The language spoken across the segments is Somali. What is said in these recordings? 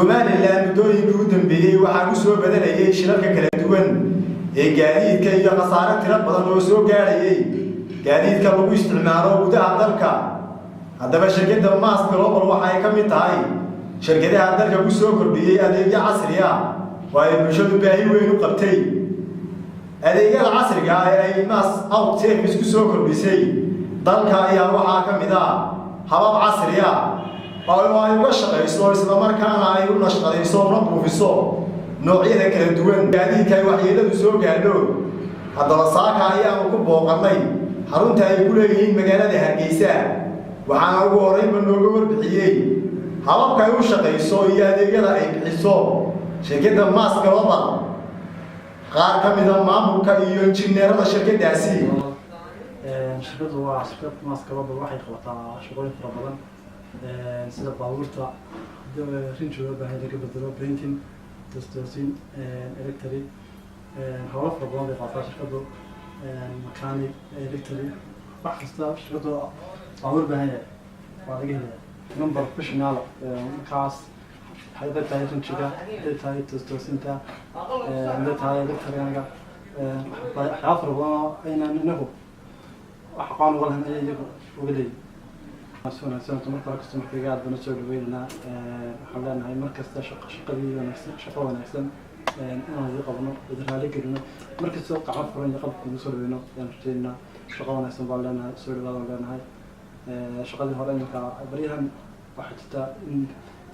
Somaliland muddooyinkii u dambeeyey waxaa ku soo badanayay shilalka kala duwan ee gaadiidka iyo khasaare tiro badan oo soo gaadhayay gaadiidka lagu isticmaalo gudaha dalka. Haddaba, shirkadda Maas Global waxa ay ka mid tahay shirkadaha dalka ku soo kordhiyey adeegyo casri ah oo ay bulshadu baahi weyn u qabtay. Adeegyada casriga ah ee ay Maas Auto Service ku soo kordhisay dalka ayaa waxaa ka mid ah habab casri ah oo ay uga shaqayso, islamarkaana ay u nashqadayso una buufiso noocyada kala duwan gaadiidka ay waxyeeladu soo gaadho. Haddaba, saaka ayaanu ku booqannay xarunta ay ku leeyihiin magaalada Hargeysa, waxaana ugu horreynba nooga warbixiyey hababka ay u shaqayso iyo adeegyada ay bixiso shirkadda Maas Global qaar ka mida maamulka iyo injineerada shirkaddaasi. Shirkaddu waa shirkad Maas Global. Waxay qabataa shaqooyin fara badan, sida baabuurta rinji loo baahay laga bedelo, painting, tostoosin, electric, howlo fara badan bay qabataa shirkaddu, mechanic, electric, wax kasta shirkaddu baabuur baahan yahay waa laga helaya. Niman professional markaas, hadday tahay rinjiga, hadday tahay toostoosinta, hadday tahay electric-ga, waxyaaba fara badan oo aynan inagu wax aqoon uga lahayn ayay iyagu uga leeyihin. Si wanaagsan marka hore customer-kayga aad baan usoo dhaweynaynaa. Waxaan leenahay mar kasta shaqadii wanaagsan, shaqo wanaagsan inaan idin qabno, idin raali gelino. Mar kasta gacmo furan iyo qalbka ugu soo dhaweyno ayaan rajeynaa. Shaqo wanaagsan baan leenahay, soo dhawaad baan leenahay. Shaqadii hore iminka baryahan waxaa jirta in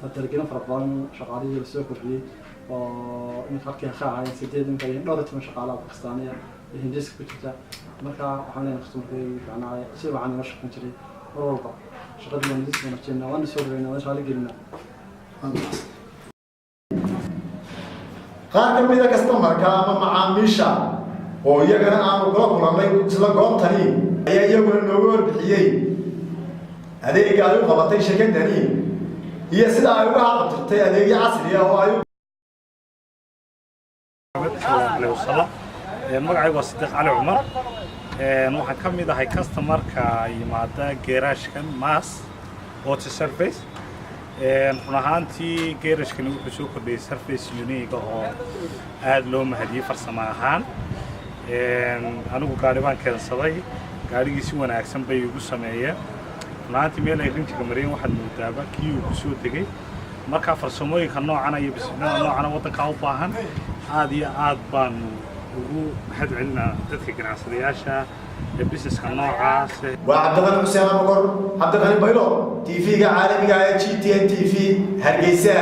dardargelin fara badan shaqaalihii lasoo kordhiyey, oo iminka halkii ka ahaayeen sideed, iminka yihiin 14 shaqaalaha Bakistaaniya iyo Hindiska ku jirta. Marka waxaan leenahay customer-kayga fiicnaay, si wacan nala shaqayn jiray mar walba, shaqadii waan idin soo wanaajinaa, waan soo dhaweynaa, waan raali gelinaa. Qaar ka mida customer-ka ama macaamiisha oo iyagana aanu kula kulannay isla goobtani ayaa iyaguna nooga warbixiyey adeega ay u qabatay shirkaddani iyo sida ay uga haqabtirtay adeegyo casri ah oo ay Alayhi wasalam. Magacaygu waa Sidiiq Cali Cumar. Waxaan ka mid ahay customer-ka yimaada geeraashkan Maas Auto Service. Run ahaantii, geerashkani wuxuu soo kordhiyey service unique oo aada loo mahadiyey farsamo ahaan. Anigu gaari baan keensaday, gaarigii si wanaagsan bay igu sameeyeen. Run ahaantii, meel ay rinjiga mariyeen waxaad moodaaba kii uu ku soo degay. Marka farsamooyinka noocan iyo business-nada noocana waddankaa u baahan, aad iyo aad baanu ugu mahad celinaa dadka ganacsadayaasha ee business-ka noocaas. Waa Cabdiqani Xuseen Abukor, Cabdiqani Baylo, TV-ga caalamiga ee GTN TV, Hargeysa.